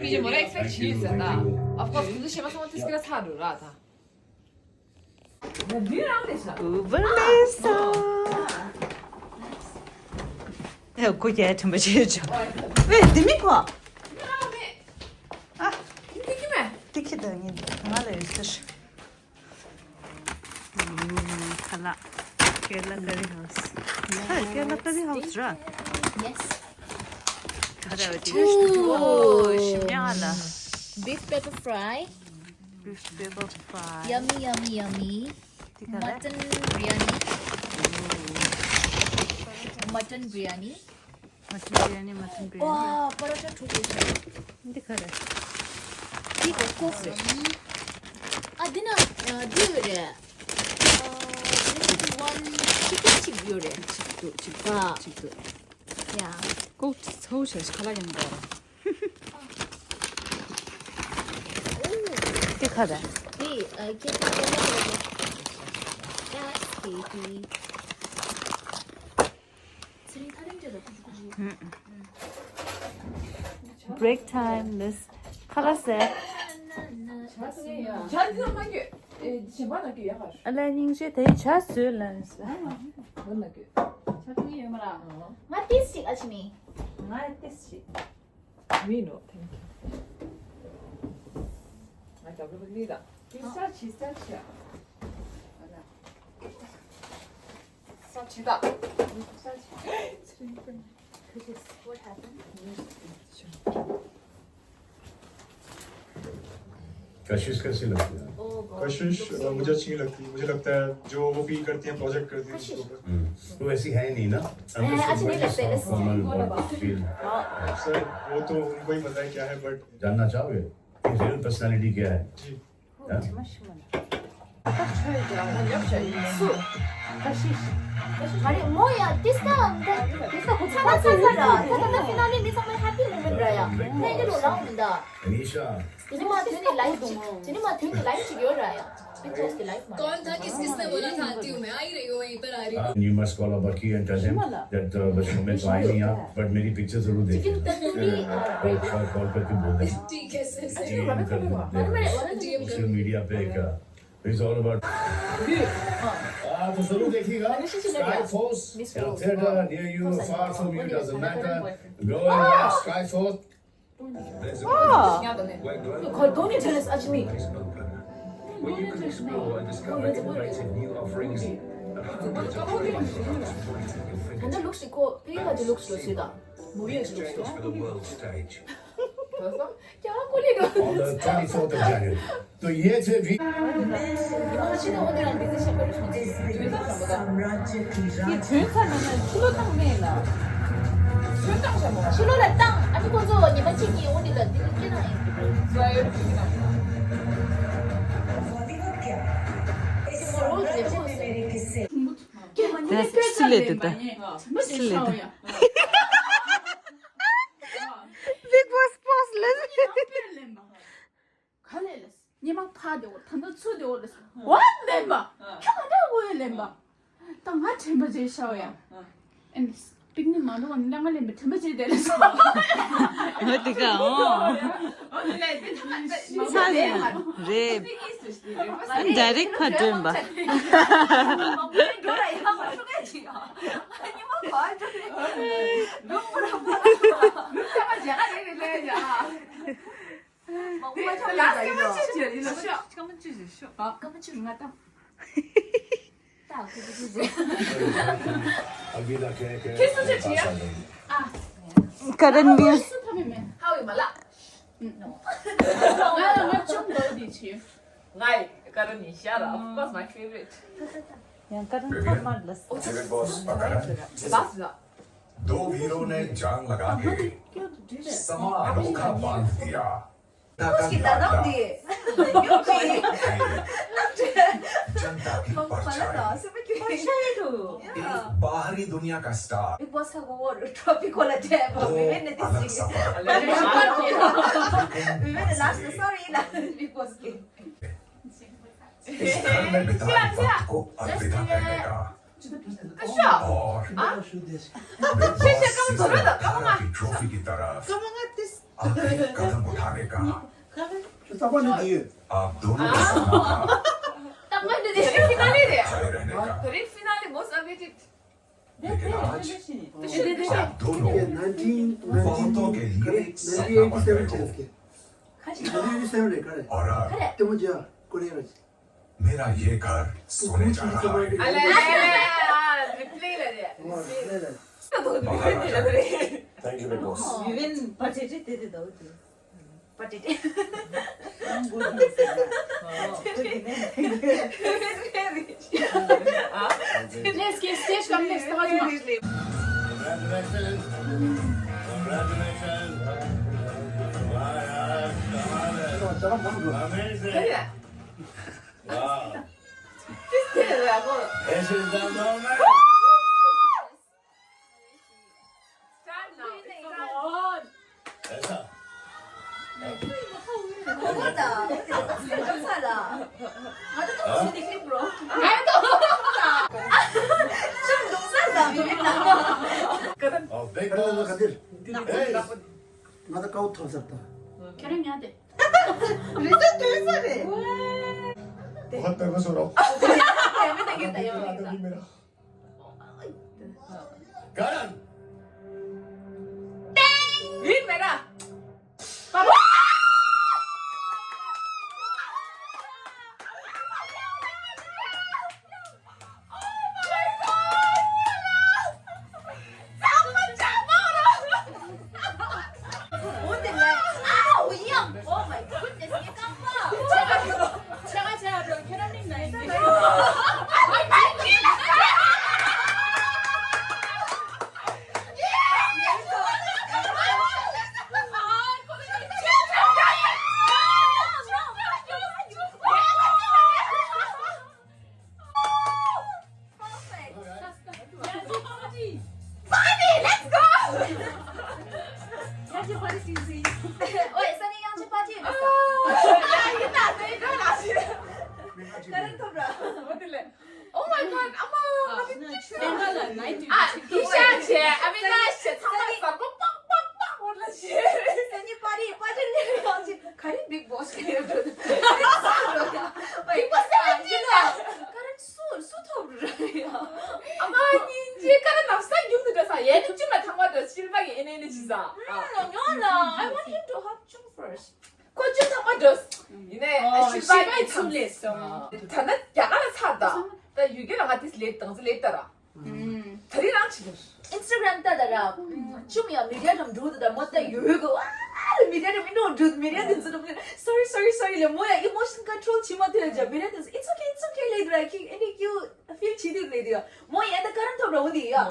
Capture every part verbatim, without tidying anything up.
ཅི་མོ་ར་ཨེག་སི་པེག་བྱེད་ཡོད་ཟེར་ད། Of course ཁོང་ཚོ་ཤེས་པ་སོང་དེ་སྐད་ཆ་ཚར་འགྲོ་ར་ད། ཡ་འདི་རང་ལས་ཤག Uber Mesa. ཨེ་ཁོ་རྒྱལ་དྲན་པ་ཆེ་ཆོ། ཨེ་འདི་མི་ཁོ། ཨ། འདི་ཁྱི་མེད། འདི་ཁྱི་ད་ངས་ང་ལ་ཡོད་ཟེར། ཁ་ལག Kerala curry house. ཧ་Kerala curry house ར། Yes. ཁ་ལག་ཅི། ཨོ་ཞིམ་ཡ་ལ། Beef pepper fry. Beef pepper fry. Yummy, yummy, yummy. དེ་ག་རེད། Mutton biryani. Mutton biryani. Mutton biryani, mutton biryani. ཨོ་པ་རོ་ཊ་འཁྲུག་པོ་ཞིག་འདི་ག་རེད། འདི་ཀོག་རེད། ཨ་འདི་ན་འདི་ཡོད་རེད། ཨ་འདི་ན་one chicken གཅིག་ཡོད་རེད། གཅིག་འདུག་གཅིག་འདུག་ཨ། གཅིག་འདུག་ཡ། ཀོག་ཚོ་ཞེས་ཁ་ལག་ཡང་འདུག་འདི་ག་རེད། འདི་ཨ་ཁེ་ཏི་ཁེ་ཏི། That's Katie. Break time, this. ཁ་ལག་ཟས། ཨ་ལས་སྙིང་རྗེ་དེ་ཇ་བཟོས་ལ། ང་ཏིས་ཅིག་ཨ་ཆི་མི། ང་ཏིས་ཅིག་མི་ནོ། Thank you. ང་རྒྱབ་ལོགས་ལི་ལ། ཏིས་ཅིག་ཏིས་ཅིག What happened? कशिश कैसी लगती है? कशिश, अ, मुझे अच्छी नहीं लगती। मुझे लगता है जो वो फील करती हैं, प्रोजेक्ट करती हैं उसको। हम्म। तो ऐसी है ही नहीं ना। I'm just a very soft, formal, what feel। Sir, वो तो उनको ही पता है क्या है, but जानना चाहोगे कि रियल पर्सनैलिटी क्या है? जी। ང་རེ་མོ་ཡ་ཏིས་ད་ཏིས་ད་ཁོ་ཚ་ན་ཚ་ཚ་ར་ད་ད་ད་ཕི་ན་ལི་མི་ཚང་མ་ཧེ་པི་མོ་མེན་ཊ་ར་ཡ་ནས་འདི་རུ་ལའོ་མི་ད། དེ་ནི་མ་དོན་ནི་ལའིབ་ཅིག་དེ་ནི་མ་དོན་ནི་ལའིབ་ཅིག་ཡོད་ར་ཡ། Bigg Boss གི་ལའིབ་མ་རེད། कौन था, किस किसने बोला था आती हूँ मैं, आ ही रही हूँ, वहीं पर आ रही हूँ। न्यू मस्कोला बकी एंड टेल हिम दैट बस मैं तो आ ही नहीं यहाँ, बट मेरी पिक्चर जरूर देखिएगा। चिकन तंदूरी, हाँ, हाँ, और कॉल, कॉल करके बोल देंगे। ठीक है सर। डीएम कर देंगे। डीएम कर सोशल मीडिया पे एक It's all about आप जरूर देखिएगा Sky Force in a theater near you, far from you, doesn't matter. Go and watch Sky Force. There's a 아, we're going 거 돈이 제일 아침이. Where you can explore and discover innovative new offerings and hundreds of products from your fingertips. 근데 룩시 고 페이까지 룩시로 쓰다. 뭐에 룩시로? Just for the world stage. On the twenty-fourth of January. तो ये थे वी- साम्राज्य की राजधानी। बॉलीवुड क्या? ऐसे साम्राज्य में मेरे किस्से। सिले देता। सिले देता। Bigg Boss boss ལས། ག་ལས་ལས། ཉི་མ་ཕ་དེ་འོ་ད་ལྟ་ཚུ་དེ་འོ་ལས། འོ་ལེན་པ། ཁྱོད་ང་འདྲ་འོ་ལེན་པ། ད་ང་དྲན་པ་བརྗེད་ཤག་ཡ། ཨན་པིག་ནི་མ་འགྲོ་བ་ནི་ང་ལེན་པ་དྲན་པ་བརྗེད་དེ་ལས། འོ་དེ་ག་འོ། ཚ་ལེན་རེད། ཨན་ཌའི་རེག་ཕར་སྒྲོན་པ། Current views. ང་ཡི་ཀ་རན་ནི་ཤར། Of course, my favorite. ཡང་ཀ་རན་ཐོག་མར་ལ། David Boss, ཨ་ཀ་རན། बस ला। दो वीरों ने जान लगा के समा अनोखा बांध दिया। उसकी दादा होती है। जनता की परछाई। एक बाहरी दुनिया का स्टार। Bigg Boss का वो ट्रॉफी खोला जाए, वो दो विभिन्न अलग डिस्ट्रिक्ट। सफर। विभिन्न last, sorry, last big boss के। इस घर में बिताए वक्त को अलविदा कहने का। और मैं बॉस सीजन अठारह की ट्रॉफी की तरफ आखिरी कदम उठाने का। जो तब नहीं दिए। आप दोनों का सपना था। तब मैं दे दे फिनाले दे। खड़े रहने का। अरे फिनाले बहुत अभी लेकिन आज आप दोनों बहुतों के लिए एक सपना बन गए हो। और अब मेरा ये घर सोने जा रहा है। Thank you, big boss. Let's get stage come next. Congratulations. Congratulations. Wow, yaar, कमाल है. Amazing. Wow. This is the moment. Start now. It's on. ऐसा. Oh, big boss. Hey. ང་ད་ཀའོ་ཐོབ་ཟེར་ད། ཁྱེད་རང་ཉལ་ཏེ། རི་ས་དོན་ས་རེད། ཧོ་ཏེ་གོ་སོ་རོ། ཡ་མི་ད་གི་ད་ཡོང་ནི་ད། ཀ་རན། ཡིན་མེད་ར། པ་པ། Party, let's go! ཡང་ཅིག་པར་ཊི་ཞིག་ཟིན། ཨོ་ཡ་ས་ནི་ཡང་ཅིག་པར་ཊི་ཡོད་ས། ཡ་ཡིན་ད་ཟེར་འགྲོ་ལ་ཞིག་ཀ་རན་ཐོབ་ར། ཨོ་དེ་ལས། Oh my god, ཨ་མ། ཨ་ཏི་ཤ་ཆེ། ཨ་མི་ན་ཤེ་ཚང་མ་ཟར་པོ་པག་པག་པག་འོར་ལ་ཞེ། ས་ནི་པར་ཊི་པར་ཊི་ལས་ཡང་ཅིག་ག་རེ་big boss་ག་རེ་འགྲོ་འདུག big boss་ཡིན་ལ། ཀ་རན་སུ་སུ་ཐོབ་ར་ཡ། ཨ་མ་སྙིང་རྗེ། ཀ་རན་ལབ་ས་རྒྱུག་འདུག་འདྲ་ས་ཡ་ནི་ཅི་མ་ཐང་བ་འདྲ་ཤིལ་པ་གི་ཨེ་ནེ་ནི་ཅི་ས། ཨ་ཉོ་ལ། I want him to hug you first. ཁོ་ཅི་ཐང་བ་འདྲ་ཡིན་ནས་ཨ་ཤིལ་པ་གི་ཚུལ་ལས་སོང་། ད་ནི་རྒྱ་གར་ལ་ཚར་ད། ད་ཡུལ་གྱི་ལ་ང་དེ་ལས་དང་ཚི་ལས་ད་ར། ད་རིང་རང་ཆི་དུ། Instagram་ལྟ་ད་ར། ཅུང་ཡང་མི་རྒྱ་གྲམ་འགྲོ་དུ་ད་མོ་ད་ཡོད་གོ། ཨ་མི་རྒྱ་གྲམ་མི་འགྲོ་འགྲོ་མི་རྒྱ་དེ་ཚོ་ར་sorry sorry sorry་ལེ་མོ་ཡ་emotion control་བྱེད་མ་ཐུབ་ཡ་ཇ་མི་རྒྱ་དེ་ཚོ་it's okay it's okay ལེ་དུ་ར་ཁྱི་ཨེ་ནི་ཁྱི་feel་བྱེད་དུ་ལེ་དུ་ཡ་མོ་ཡ་ད་ཀ་རན་ཐོབ་ར་འོ་དེ་ཡ་ཨ་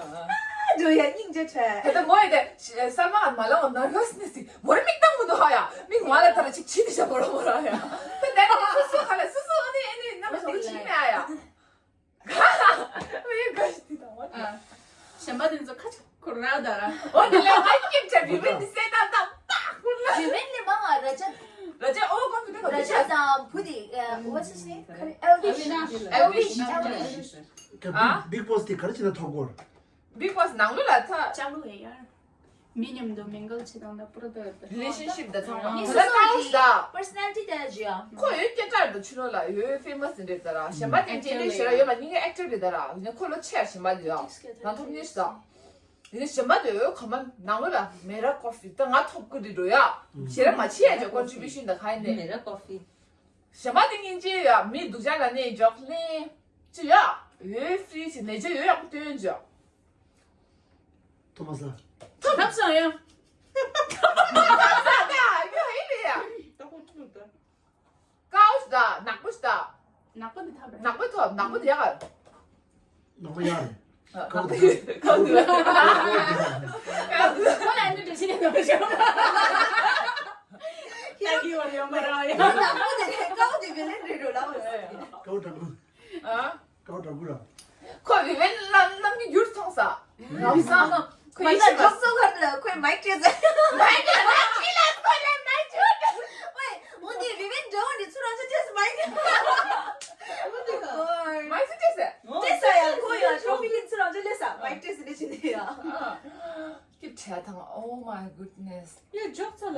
འགྲོ་ཡ་སྙིང་རྗེ་ཁྲ། ད་ད་མོ་ཡ་ད་ས་མ་ང་མ་ལ་འོ་nervousness་དེ་མོ་ར་མིག་ཏང་མི་འདུག་ཧ་ཡ་མིག་ང་ལ་ད་ར་ཅིག་བྱེད་དུ་ཤ་མོ་ར་མོ་ར་ཡ་ད་ད་ད་སུ་སུ་ཧ་ལ་སུ་སུ་འོ་དེ་ཨེ་ནི་ནམ་སུ་ཅི་མེ་ཡ། ཨ། གཞན་པ་དེ་ཚོ་ཁ་ཅིག་ཁོ་ར་ད་ར། འོ་དེ་ལས་ང་སྐྱིད་ཆ་བི་བི་འདི་སེ་ད་ད་ད་ཁུར་ལ། བི་བི་ལས་མང་ང་ར་ཅན། ར་ཅན་ཨོ་ཀོན་ཕི་ཊར་ར་ཅན་དང་བུ་དེ་ཨ་what's his name? ཨེལ་ཝིཤ། ཨེལ་ཝིཤ། ཨེལ་ཝིཤ། ཀ་big boss་དེ་ག་རེ་བྱས་ན་ཐོབ་གོ། big boss་ནང་ལོ་ལ་ཚ། ལྕགས་ལུག་ཡ་ཡར། མི་མཉམ་དུ་མིང་གལ་བྱེད་སྟངས་དང་པུ་ར་དོ་ཡོད་པ། relationship་དང་ཚང་མ། ངས་ད་སོ་སོ་ཀའོ་གི་ད། personality་དེ་ལ་ཇི་ཡང་། ཁོ་ཡོད་སྐད་གྲགས་འདུག་ཕྱི་ལོགས་ལ་ཡོད་famous་རེད་ད་ར། གཞན་པ་དེ་ཅན་ནི་ཞེ་ར་ཡོད་མ་ཉིན་གྱི་actor་རེད་ད་ར། ཡིན་ན་ཁོ་ལོ་ཆེ་ཡ་གཞན་པ་དེ་ཡ། ང་ཐོབ་ཉེ་ཞིག་ད། ཡིན་ན་གཞན་པ་དེ་ཡོད་ག་མ་ནང་ལོ་ལ་མེ་ར་ཀོ་ཕི་ད་ང་ཐོབ་གི་རེད་འགྲོ་ཡ། ཞེ་ར་མ་ཆེ་ཡ་ཅོ་contribution་ད་ག་ཡིན་ནས། མེ་ར་ཀོ་ཕི། གཞན་པ་དེ་ཉིན་གཅིག་ཡ་མི་སྡུག་ཅག་ལ་ནས་འཇོག་ལེན། ཅི་ཡ། ཡོད་free་ཞིག་ནས་ཅི་ཡོད་ཡག་པོ་སྟོན་འཇོག་ཐོ་མ་ས། ཐབས་སང་ཡང་། ད་ཡོད་ཡིན་ལེ་ཡ། ད་ཁོ་ཐུག་ད། ཀའོ་ཞིག་ད་ནག་པོ་ཞིག་ད། ནག་པོ་འདི་ཐབས་རེད། ནག་པོ་ཐོབ་ནག་པོ་འདི་ཡག་ག་ནག་པོ་ཡག་རེད། ནག་པོ་འདི་ཀའོ་འདི། ཀའོ་འདི། ཁོ་ལ་ཨ་ནི་འདྲ་ཞིག་ནག་པོ་ཞིག་ཡག་གི་བར་ཡོང་མ་ར་ཡ། ནག་པོ་འདི་ཀའོ་འདི་བེ་ལེན་རེད་རོ་ལ་བ། ཀའོ་འདྲ་པོ། ཨ། ཀའོ་འདྲ་པོ་ར། ཁོ་བི་བན་ལ་ནམ་གྱི་རྒྱུར་མཐོང་ས། རང་ས། ཁོ་ཡི་ཤི་ལ་སོ་གར་ལ་ཁོས་མའིག་སྤྲད་ཟེར། མའིག་སྤྲད་ཟེར་ཁོས་ལ་མའིག་སྤྲད། ཝེ། འོ་འདི་བི་བན་འདྲ་བོ་འདི་ཚུར་རང་ཚོ་ཐེས་མའིག་མའིག་སྤྲད་ཟེར། སྤྲད་ས་ཡ་ཁོ་ཡ་ཤོ་ཕི་ལིན་ཚུར་རང་ཚོ་ལས་ས་མའིག་སྤྲད་ཟེར་ནས་བྱེད་ནས་ཡ། སྐྱིད་བྲལ་དང་oh my goodness། ཡ་འཇོག་ཚ་ལ།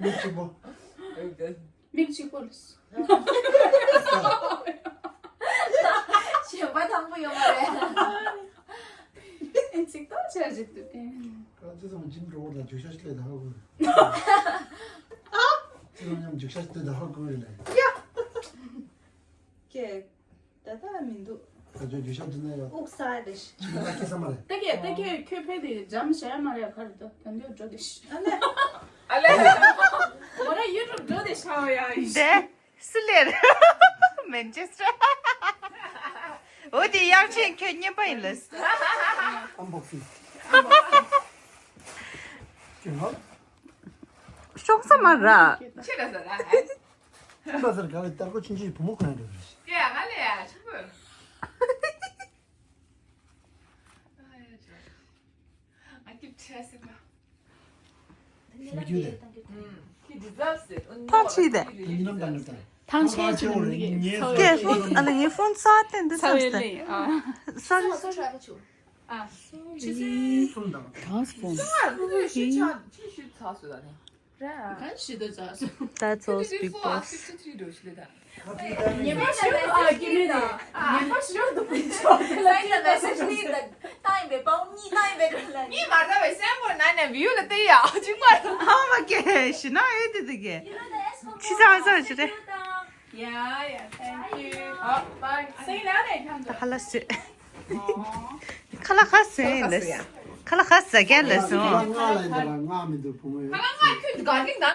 མིག་གཅིག་པོ། མིག་གཅིག་པོ་ལ། གཞན་པ་དང་པོ་ཡོང་བ་རེད། ཚིག་ཐག་ཆོད་ཅིག་ཏུ་བསྟན། ཁ་ཅི་ཙམ་འཇིམ་འགྲོ་བ་དང་རྒྱུག་ཤ་ཤི་ལས་ད་ཧ་གོ། ཅི་ཙམ་ཉམས་རྒྱུག་ཤ་ཤི་ལས་ད་ཧ་གོ་རེད་ལ། ཀྱེ། ད་ལྟ་མི་འདུག་ད་ཅོ་རྒྱུ་ཤ་འདི་ནས་ཡོད། དབུགས་ས་རེད། ཆུ་ཚོད་ལ་སྐྱེ་ས་མ་རེད། ད་གས་ད་གས་ཁྱོད་ཕེབས་དེ་འཇམ་བྱས་མ་རེད། ག་རེ་ད་ད་འདོད་འགྲོ་དེ་ཤི། ཨ་ལེ། ཨ་ལེ། མོ་ར་ཡུ་ཊུབ་འགྲོ་དེ་ཤ་བ་ཡ་ཡི། དེ་སུ་ལེར། མན་ཆེ་སི་ཊར། འོ་དེ་དབྱངས་ཅན་ཁྱོད་རྔན་པ་ཡིན་ལ། ཨམ་བོག་སིང་། ཅི་ཧ། ཤོག་ས་མ་ར། ཆེ་ར་ས་ར། ཁོང་པ་སར་ག་བའི་ལྟར་ཁོ་ཆུང་ཆུང་བུ་མོ་ཁོ་ན་འགྲོ་རེད། ཀྱེ་ཨ་ལེ་ཡ་ཆུ་བུ། ཨ་ཡ་ཆུ། ཨ་ཀིབ་ཆེ་སི་མ། མི་རྒྱུ་དེ། ཐང་ཆེ་དེ། ཐང་ཆེ་ཆུ་ནི་ངས་ཀྱེ་ཨ་ལེ་ངའི་ཕོན་ས་བསྟན་འདི་ས་བསྟན། ས་ས་ས་ས་ས་ས་ས། ཨ། གང་སྤོམ། That's all big boss. ཉི་མ་ཞོ་ཨ་ཀི་ནི་ད། ཉི་མ་ཞོ་དུ་པིན་ཆོ་ལ་ཅི་ད་ད་ད་ད་ཡིན་པའི་པའུ་གཉིས་ད་ཡིན་པའི་ད་ལ་གཉིས་མ་ད་བའི་སེམས་པོ་ན་ནས་བིའུ་ལ་ཏི་ཡ་ཅིག་མ་ཨ་མ་ཀྱེ་ཞི་ན་ཨེ་དེ་དེ་ཀྱེ་ཕྱི་ཚང་ཚང་ཞི་རེད། Yeah, yeah, thank you. Oh, bye. See you later. ད་ཁ་ལག་ཟོས། ཁ་ལག་ཁ་ཟོས་ལས། ཁ་ལག་ཁ་ཟ་རྒྱ་ལས་སོང་། ང་ལ་ཡིན་ད་ང་མི་འདུག་བུ་མོ་ཡོད། ཁ་ལག་ཁ་ཁྱོད་དགའ་གི་ད།